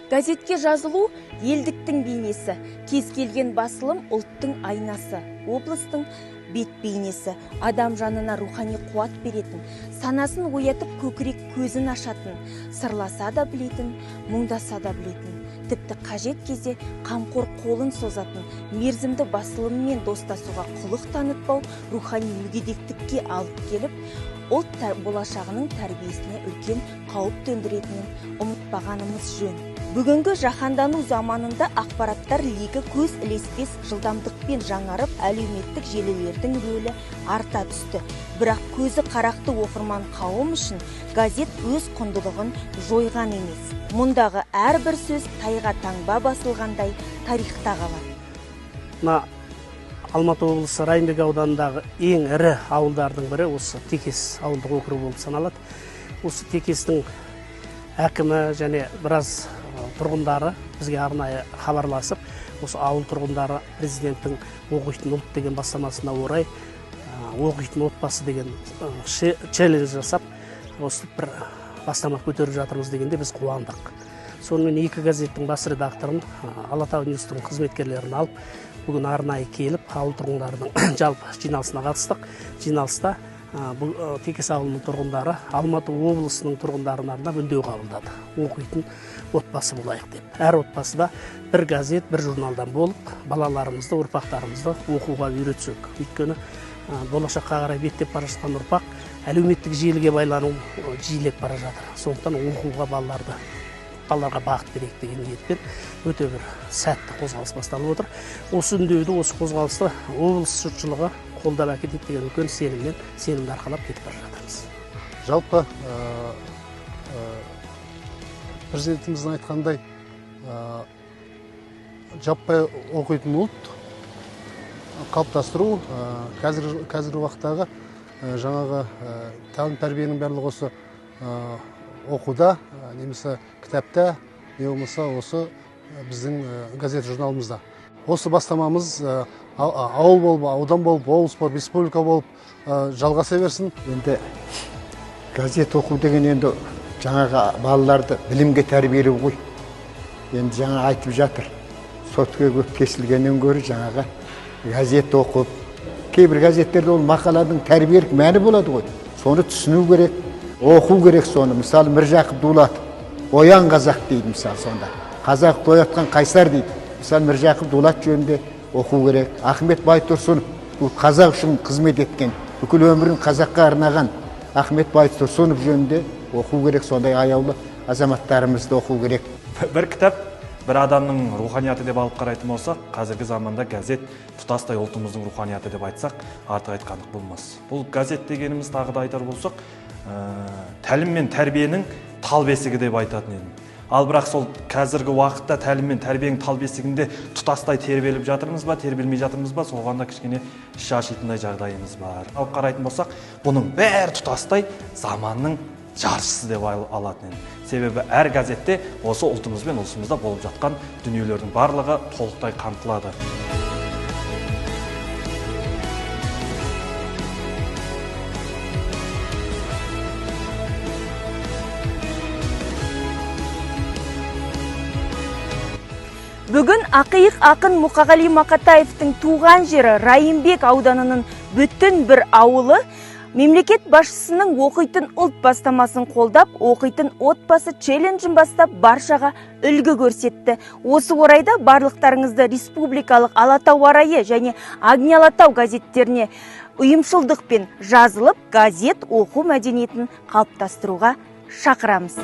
Газетке жазылу елдіктің бейнесі, кез келген басылым ұлттың айнасы, облыстың бет бейнесі, адам жанына рухани қуат беретін, санасын оятып көкірек көзін ашатын, сырласа да білетін, мұңдаса да білетін, тіпті қажет кезде қамқор қолын созатын, мерзімді басылыммен достасуға құлық танытпау рухани мүгедектікке алып келіп, ұлт болашағының тәрбиесіне үлкен қауіп төндіретінін ұмытпағанымыз жөн. Бүгінгі жаһандану заманында ақпараттар легі көз ілеспес жылдамдықпен жаңарып, әлеуметтік желілердің рөлі арта түсті. Бірақ көзі қарақты оқырман қауым үшін газет өз құндылығын жойған емес. Мұндағы әрбір сөз тайға таңба басылғандай тарихта қалады. Мына Алматы облысы Райымбек ауданындағы ең ірі ауылдардың бірі осы Текес ауылдық округі болып саналады. Осы Текестің әкімі және біраз тұрғындары бізге арнайы хабарласып, осы ауыл тұрғындары президенттің оқитын ұлт деген бастамасына орай оқитын отбасы деген челлендж жасап, осы бір бастама көтеріп жатырмыз дегенде біз қуандық. Сонымен екі газеттің бас редакторын, Алатау Ньюстың қызметкерлерін алып, бүгін арнайы келіп ауыл тұрғындарының жалпы жиналысына қатыстық. Жиналыста бұл Текес ауылының тұрғындары Алматы облысының тұрғындарына арнап үндеу қабылдады. Оқитын отбасы болайық деп. Әр отбасыда бір газет, бір журналдан болып, балаларымызды, ұрпақтарымызды оқуға үйретсек. Өйткені болашаққа қарай беттеп бара жатқан ұрпақ әлеуметтік желіге байлану жиілеп бара жатыр. Сондықтан оқуға балаларға бағыт берейік деген ниетпен өте бір сәтті қозғалыс басталып отыр. Осы үндеуді, осы қозғалысты облыс жұртшылығы қолдап әкетеді деген үлкен сеніммен, сенімді арқалап кетіп бара жатырмыз. Жалпы президентіміздің айтқандай, жаппай оқитын ұлт қалыптастыру, қазіргі уақыттағы жаңағы тәлім тәрбиенің барлығы осы оқуда, немесе кітапта, не болмаса осы біздің газет журналымызда. Осы бастамамыз ауыл болып, аудан болып, облыс болып, республика болып жалғаса берсін. Енді газет оқу деген енді жаңағы балаларды білімге тәрбиелеу ғой. Енді жаңа айтып жатыр, сотқа көп кесілгеннен гөрі жаңағы газет оқып, кейбір газеттерде ол мақаланың тәрбиелік мәні болады ғой. Соны түсіну керек, оқу керек соны. Мысалы, Міржақып Дулатов, оян қазақ дейді мысалы сонда. Қазақ оятқан қайсар дейді. Мысалы, Міржақып Дулат жөнінде оқу керек. Ахмет Байтұрсынов, бұл қазақ үшін қызмет еткен, бүкіл өмірін қазаққа арнаған Ахмет Байтұрсынов жөнінде оқу керек. Сондай аяулы азаматтарымызды оқу керек. Бір кітап бір адамның руханияты деп алып қарайтын болсақ, қазіргі заманда газет тұтастай ұлтымыздың руханияты деп айтсақ, артық айтқандық болмас. Бұл газет дегеніміз тағы да айтар болсақ, тәлім мен тәрбиенің тал бесігі деп айтатын едім. Ал бірақ сол қазіргі уақытта тәлім мен тәрбиенің тал бесігінде тұтастай тербеліп жатырмыз ба, тербелмей жатырмыз ба, соған да кішкене іш ашитындай жағдайымыз бар. Алып қарайтын болсақ, бұның бәрі тұтастай заманның жаршысы деп алатын едім. Себебі әр газетте осы ұлтымыз бен ұлысымызда болып жатқан дүниелердің барлығы толықтай қамтылады. Бүгін ақиық ақын Мұқағали Мақатаевтың туған жері Райымбек ауданының бүтін бір ауылы мемлекет басшысының оқитын ұлт бастамасын қолдап, оқитын отбасы челленджін бастап баршаға үлгі көрсетті. Осы орайда барлықтарыңызды республикалық Алатау арайы және Огни Алатау газеттеріне ұйымшылдықпен жазылып, газет оқу мәдениетін қалыптастыруға шақырамыз.